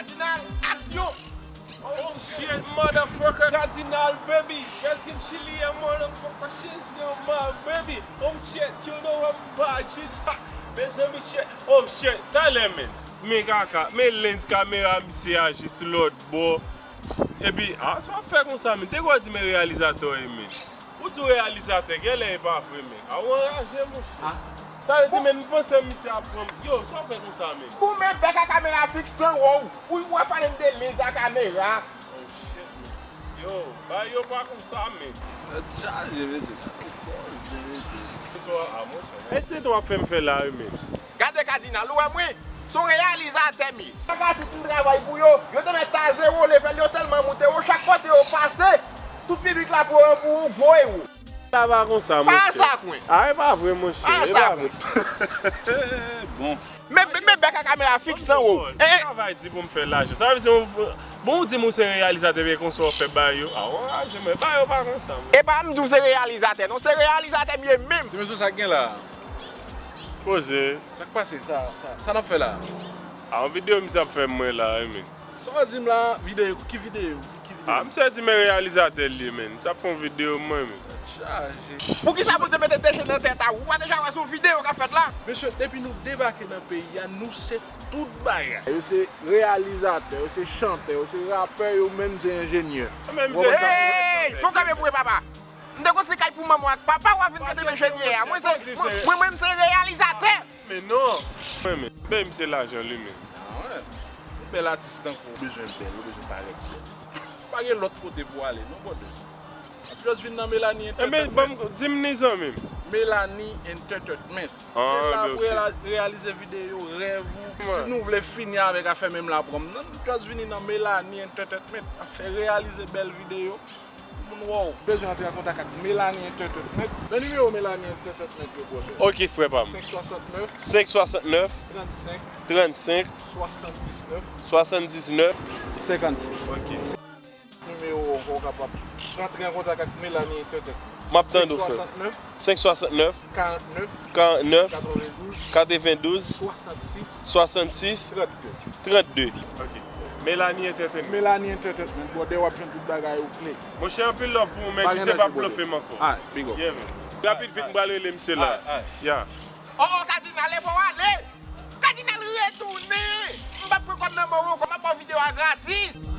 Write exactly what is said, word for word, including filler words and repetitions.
Cardinal, aksyon! Oh shit, motherfucker, Cardinal, baby. Let's get chili and motherfucker, she's your mom, baby. Oh shit, you know I'm bad, she's hot. Mezanmi, shit. Oh shit, talè, men. Men kaka, men lens kamera misye a jis lòt bò. Epi, ah, sa w ap fè konsa, men. Te kwè di men reyalizatè w ye, men. Ou di w reyalizatè, genlè e pa vre, men. A, ou anraje, monchè. Ah. Sa vle di, men, m panse misye ap pran m. Yo, sa w ap fè konsa, men. Goumen bèk ak kamera fikse an wè w. Ou wè pale m de lens ak kamera. Oh, shit, men. Yo, bagay yo pa konsa, men. Tèt chaje, mesye, gade koze, mesye. Mesye, a, monchè. E tenten w ap fè m fè la, wi, men. Gade Cardinal, ou wè mwen? Se yon reyalizatè m ye. Chak atis ki travay pou yo, yo te mèt ta zewo level yo tèlman moute yo, chak kote yo pase, tout piblik la pran yo pou yon gwo ewo. Sa pa konsa, monchè. Pa sa kwen. A, e pa vre, monchè. Pa sa kwen. Bon. Men, men, men bèk ak kamera fikse an wè w. Bon, travay di pou m fè lajan. Sa vle di, bon, ou di m ou se reyalizatè, men konsa w fè bagay yo. A, w anraje, men bagay yo pa konsa, monchè. E pa m di w se reyalizatè, non, se reyalizatè m ye menm. Ti mesye, sa k gen la? Poze. Sa k pase, sa, sa, sa n ap fè la? A, yon videyo misye ap fè mwen la, wi, men. Sa w di m la, videyo, ki videyo, ki videyo? A, misye di men reyalizatè l ye, men. Misye ap fè yon videyo mwen, men. Tèt chaje. Poukisa Bondye mete deje nan tèt a ou? Ou pa deja wè se yon videyo k ap fèt la? Mesye, depi nou debake nan peyi a, nou se tout bagay. Yo se reyalizatè, yo se chantè, yo se rapè, yo menm se enjenyè. Hey! Fè w kanpe pou papa. M te konstwi kay pou manman ak papa w avin kite enjenyè a. Mwen se, mwen, mwen, mwen se reyalizatè. Men non. Mwen men. Bay misye lajan li men. Ah, wè. Yon bèl atis tankou w bezwen bèl, ou bezwen parèt bèl. Pa gen lòt kote pou w ale, non, brother. Just vin nan Melanie Entertainment. Enben, ban m, di m ni zanmi m. Melanie Entertainment. Se la pou reyalize videyo rèv ou. Si nou vle fini avèk afè menm la pran m nan, just vini nan Melanie Entertainment. Ap fè reyalize bèl videyo pou moun wè w. Bezwen antre an kontak ak Melanie Entertainment. Men nimewo Melanie Entertainment yo, brother. Ok, frè pa m. Senk swasantnèf. Senk swasantnèf. Trannsenk. Trannsenk. Swasanndiznèf. Swasanndiznèf. Senkannsis. Ok. Nimewo ankò, w kapab rantre an kontak ak Melanie Entertainment. M ap tande w, frè. Senk swasantnèf. Senk swasantnèf. Karantnèf. Karantnèf. Katrevendouz. Katrevendouz. Swasannsis. Swasannsis. Trannde. Trannde. Ok. Melanie Entertainment. Melanie Entertainment. Brother, w ap jwenn tout bagay ou klè. Monchè, anpil love pou ou, men misye p ap blòfe m ankò. Alright, big up. Yeah, man. Rapid vit, m pral rele misye la. Alright, alright. Yeah. Oh, oh, Cardinal, e pa w ale! Cardinal retounen! M p ap pran kòb nan men w ankò, m ap ba w videyo a gratis!